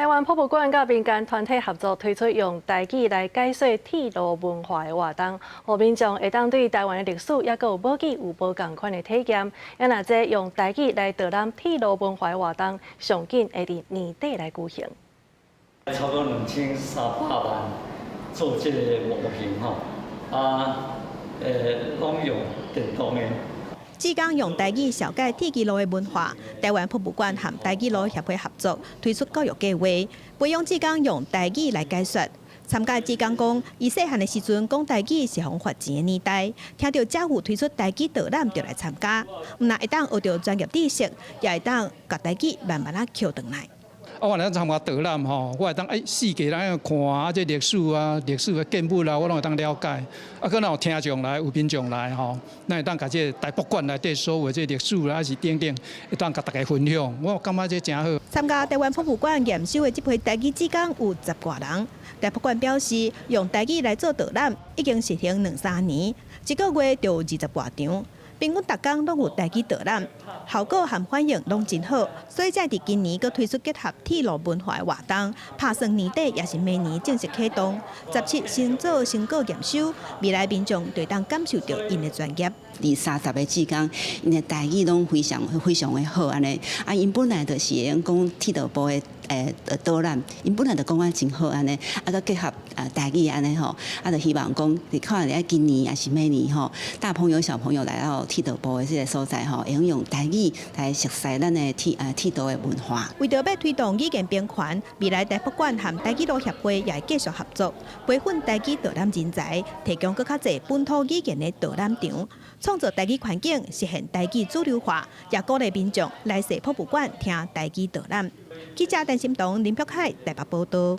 台灣博物館佮民間團體合作推出用台語來解說鐵路文化的活動，予民眾會當對台灣的歷史猶閣有母語有無仝款的體驗。啊若這用台語來導覽鐵路文化的活動，上緊會佇年底來舉行。差不多2300萬做這個模型吼，啊，攏用電動的。志工用台語紹介鐵支路的文化，台灣博物館和台語路協會合作推出教育計劃，培養志工用台語來解說。參加志工講，伊細漢的時陣講台語是予人罰錢的年代，聽著遮有推出台語導覽就來參加，毋但會當學著專業知識，也會當共台語慢慢仔抾轉來。啊，我來參加導覽吼，我會當欸四界來看啊，這歷史啊、歷史的建物啦，我攏會當了解。啊，閣若有聽眾來，有民眾來吼，咱會當共這個台博館內底所有這歷史啦，還是等等，會當共大家分享。我感覺這誠好。參加台灣博物館驗收的這批台語志工有十外人。台博館表示，用台語來做導覽已經實行兩三年，一個月就有20外場。平均逐工攏有台語導覽，效果和反應攏真好，所以才佇今年閣推出結合鐵路文化的活動，拍算年底抑是明年正式啟動。17先做成果驗收，未來民眾就會當感受著𪜶的專業。二三十個志工，𪜶的台語攏非常非常的好，按呢，啊，𪜶本來就是會用講鐵道部的導覽，𪜶本來就講啊真好按呢，啊，閣結合台語按呢吼，啊，就希望講，可能佇今年抑是明年吼，大朋友小朋友來到鐵道部的這个所在吼，會用用台語來熟悉咱的鐵道的文化。為著欲推動語言平權，未來台博館和台語路協會也會繼續合作，培訓台語導覽人才，提供閣較濟本土語言的導覽場，創造台語環境，實現台語主流化，也鼓勵民眾來踅博物館聽台語導覽。記者陳心彤、林柏凱台北報道。